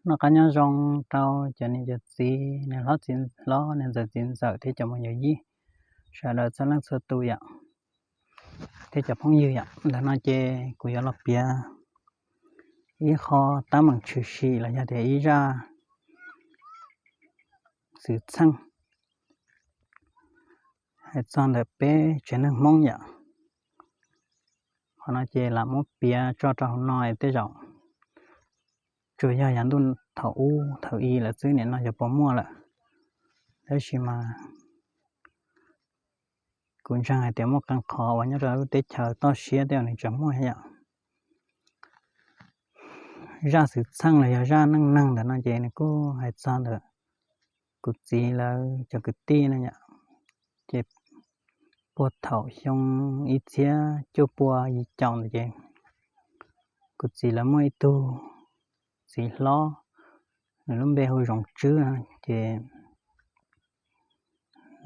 Noj qab nyob zoo rau cov niam cov txiv, niam hlob txiv hlob, niam ntxawm txiv ntxawm thiab cov me nyuam yij sawv daws txhua leej txhua tus yom, thiab cov phooj ywg yom. Ntawm no ces kuv yuav los piav ib qho teeb meem tshwm sim los yog tias ib zaj xwm txheej hais txog ntawm peb tsev neeg Hmoob yom. Qhov no ces lam muab piav tso rau hauv no tej zaum tsuas yog yav ntuj thaum ub thaum i lawm xwb, nim no yog puas muaj lawm. Tab sis mas kuv ntseeg hais tias muaj qee qhov uas nyob rau lub teb chaws toj siab tej uas nws tseem muaj yom. Zaj xwm txheej los yog zaj neej neeg ntawm no ces nws kuj hais txog ntawm kuv txiv lawv cov kwv tij no yom. Ces puag thaum xyoo ib txhiab cuaj pua yim caum ntawd ces kuv txiv lawv muaj ib tug txiv hlob, nws lub npe hu Zoov Tswb no ces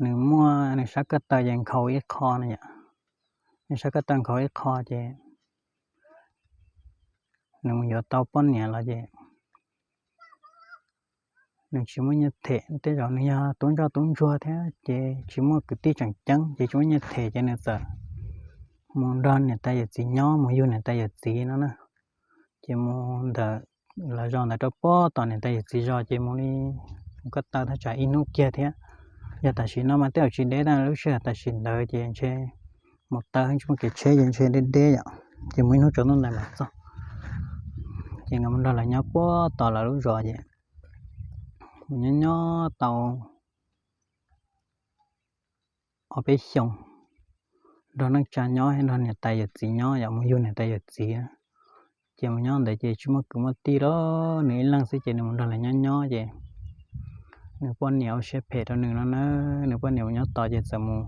nws muaj nws sab ko taw ces nkhaus ib qho no yom. Nws sab ko taw nkhaus ib qho ces nws mus yuav tau poj niam los ces nws tsis muaj nyiaj them, tej zaum nws yog tub ntsoj tub ntsuag thiab ces tsis muaj kwv tij tseem ceeb ces tsis muaj nyiaj them ces nws txawm mus nrog niam tais yawm txiv nyob, mus yug niam tais yawm txiv no na. Ces mus ntawm lawv zos ntawd rau puag tom niam tais yawm txiv zos ces mus li mus ko taw thaj tsam ib hnub kiag thiab. Yog tam sim no mas tej zaum tsis deb tab, lub sij hawm tam sim ntawd ces ntshe mus taw tsis muaj kev tsheb ces ntshe deb deb yom, ces mus ib hnub tsaus ntuj ntais mam txog. Ces nkawd mus nrog lawv nyob puag tom lawv lub zos ces mus nyob nyob tau ob peb xyoos, nrog neej tsa nyob thiab nrog niam tais yawm txiv nyob yom, mus yug niam tais yawm txiv. Ces mus nyob ntawd ces tsis muaj kwv muaj tij los nws ib leeg xwb ces nws mus nrog lawv nyob nyob ces nws poj niam ua siab phem rau nws no na. Nws poj niam mus nyob tod ces txawm mus,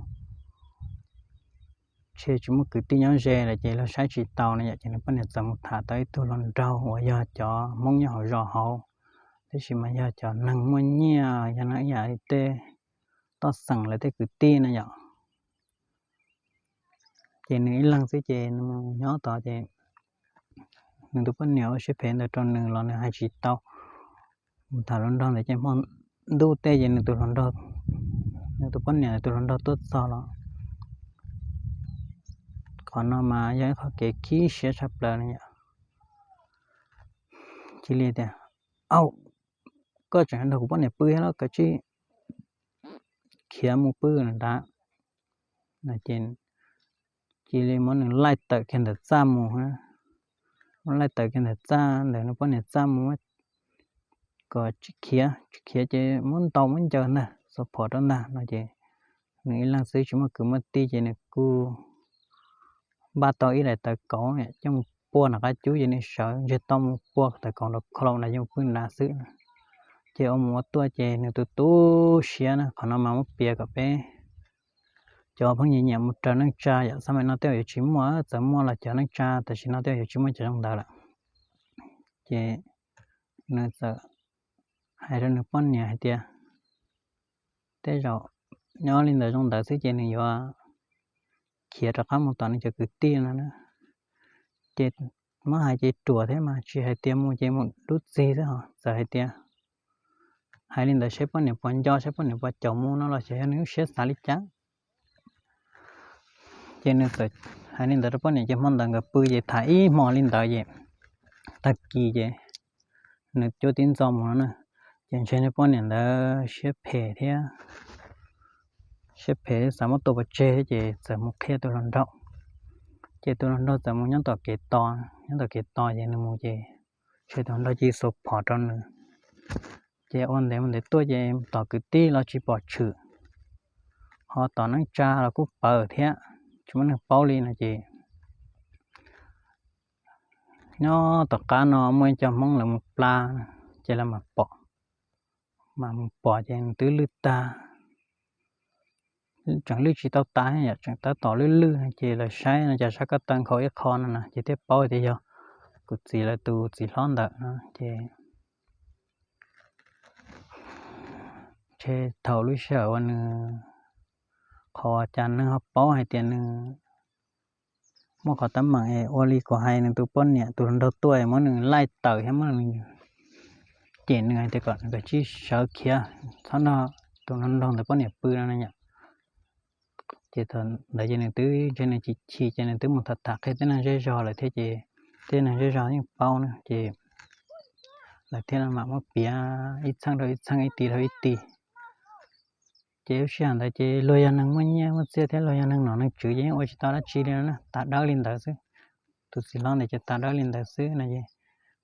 ntshe tsis muaj kwv tij nyob ze lawm ces luag saib tsis taus no yom, ces nws poj niam txawm mus tham tau ib tug hluas nraug uas yog cov Hmoob nyob hauv zos hauv, tab sis mas yog cov neeg muaj nyiaj, yog no ib yam li tej toj xeem lawv tej kwv tij no yom. Ces nws ib leeg xwb ces nws mus nyob tod ces nws tus poj niam ua siab phem ntawd rau nws los nws hais tsis tau. Mus tham hluas nraug ntawd ces hmo ntuj tej ces nws tus hluas nraug, nws tus poj niam tus hluas nraug tuaj txog los. Qhov no mas yog ib qho kev khib siab tshaj plaws no yom. Cia li tias, Au, koj tseem nrog kuv poj niam pw thiab los, koj cia li khiav mus pw no ntag. Ces cia li muab nws laij tawm kiag ntawm txaj mus, muab laij tawm kiag ntawm txaj, ntawm nws poj niam txaj mus, kom tsis khiav, tsis khiav ces muab ntaus muab ncaws ntag, xuas phom rau ntag no ces nws ib leeg xwb tsis muaj kwv muaj tij ces nws kuj npaj tau ib daim tawv kauv coj mus pua nram qab cub ces nws sawv ntsiag to mus pua tawv kauv nraum khau na, yeej pw nrad xwb. Ces ua mus ua tuaj ces nws tu tu siab na, qhov no mas muab piav kom peb cov phooj ywg nyiam mus raws neej tsa yom, xab mais no tej zaum yuav tsis muaj, txawm muaj los cov neej tsa tam sim no tej zaum yuav tsis muaj cov zoo ntawd lawm. Ces nws txawm hais rau nws poj niam hais tias tej zaum nyob li ntawd zoo ntawd xwb ces nws yuav khiav rov qab mus tom nws cov kwv tij no na. Ces muab hais ces ruam thiab mas tsis hais tias mus ces mus dub txig xwb ho txawm hais tias hais li ntawd seb poj niam puas nco, seb poj niam puas caum mus no los xyov yog nws lub siab xav li cas. Ces nws txawm hais li ntawd rau poj niam ces hmo ntawd nkawd pw ces tham ib hmo li ntawd ces tag kis ces nws cuab tib ntxo mus no na. Ces ntshe nws poj niam ntawd siab phem thiab, siab phem xav muab tua pov tseg thiab ces txawm mus qhia tus hluas nraug. Ces tus hluas nraug txawm mus nyob tom kev tos, nyob tom kev tos ces nws mus ces ntshe tus hluas nraug cia li xuas phom rau nws. Ces ua ntev mus ntev tuaj ces tom kwv tij los tsis pom tshwm, ho tom neej tsa los kuj pawv thiab, tsis muaj neeg paub li no ces nyob tom qab no muaj ib co Hmoob lawv mus pla, ces lawv mam pom, mas mus pom ces nws twb lwj tag, tseem lwj tsis tau tas yom, tseem tab tom lwj lwj no ces lawv saib no cas sab ko taw nkhaus ib qho no na ces thiaj paub tias yog kuv txiv lawv tus txiv hlob ntawm no ces ntshe thaum lub sij hawm uas nws, qhov cas neeg ho paub hais tias nws muaj qhov teeb meem es ua li kuv hais nws tus poj niam tus hluas nraug tuaj es muab nws laij tawm thiab muab nws cem nws hais tias kom nws kav tsij sawv khiav, txhob nrog tus nraug ntawd poj niam pw no na yom. Ces thaum ntawd ces nws twb ntshe nws chim chim ces nws twb mus tham tham qhia tej neeg zej zog lawm thiab ces tej neeg zej zog yeej paub na ces lawv thiaj mam muab piav ib txheej rau ib txheej, ib tis rau ib tis. Ces lub sij hawm ntawd ces luag yog neeg muaj nyiaj muaj txiaj thiab luag yog neeg nom neeg tswv ces yeej ua tsis tau dab tsi li no na, tas dawb li ntawd xwb. Tus txiv hlob ntawd ces tas dawb li ntawd xwb no ces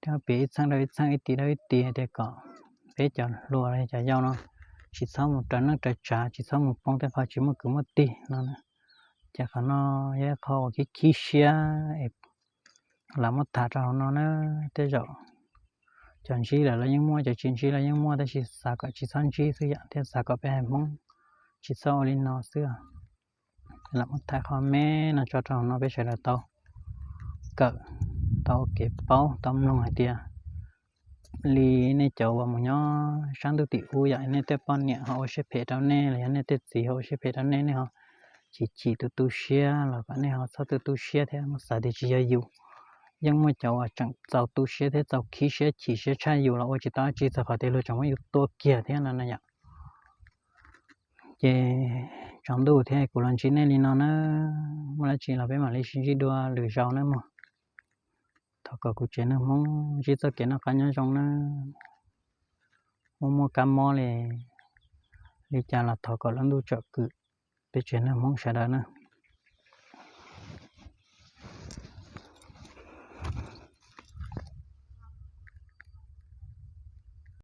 thiaj piav ib txheej rau ib txheej, ib tis rau ib tis hais tias kom peb cov hluas los yog cov yau no tsis txhob mus raws neej raws tsav, tsis txhob mus poob tej qhov tsis muaj kwv muaj tij no na. Ces qhov no yog ib qho uas khib khib siab es lam muab tham rau hauv no na. Tej zaum cov ntsib lawm los yeej muaj, cov tsis ntsib los yeej muaj, tab sis xav kom tsis txhob ntsib xwb yom, thiab xav kom peb haiv Hmoob tsis txhob ua li no xwb. Lam muab tham qhov me no tso rau hauv no peb sawv daws tau kawm, tau ua kev paub, tau mloog hais tias li nej cov uas mus nyob sab ntuj tim ub yom, nej tej poj niam ho ua siab phem rau nej los yog nej tej txiv ho ua siab phem rau nej, nej ho chim chim tu tu siab los kom nej ho txhob tu tu siab thiab, muab xav tias tsis yog yus. Yeej muaj cov uas tseem txaus tu siab thiab txaus khib siab chim siab tshaj yus los ua tsis tau dab tsi txog qhov tias luag tseem muab yus tua kiag thiab no na yom. Ces tsaus ntuj thiab kuv los ntsib nej li no na, muaj dab tsi los peb mam li sib ntsib dua lwm zaus na mog. Thov kom kuv tsev neeg Hmoob ntsib txoj kev noj qab nyob zoo na, muaj muaj kab mob li, li cas los thov kom lub ntuj tsom kwm peb tsev neeg Hmoob sawv daws na.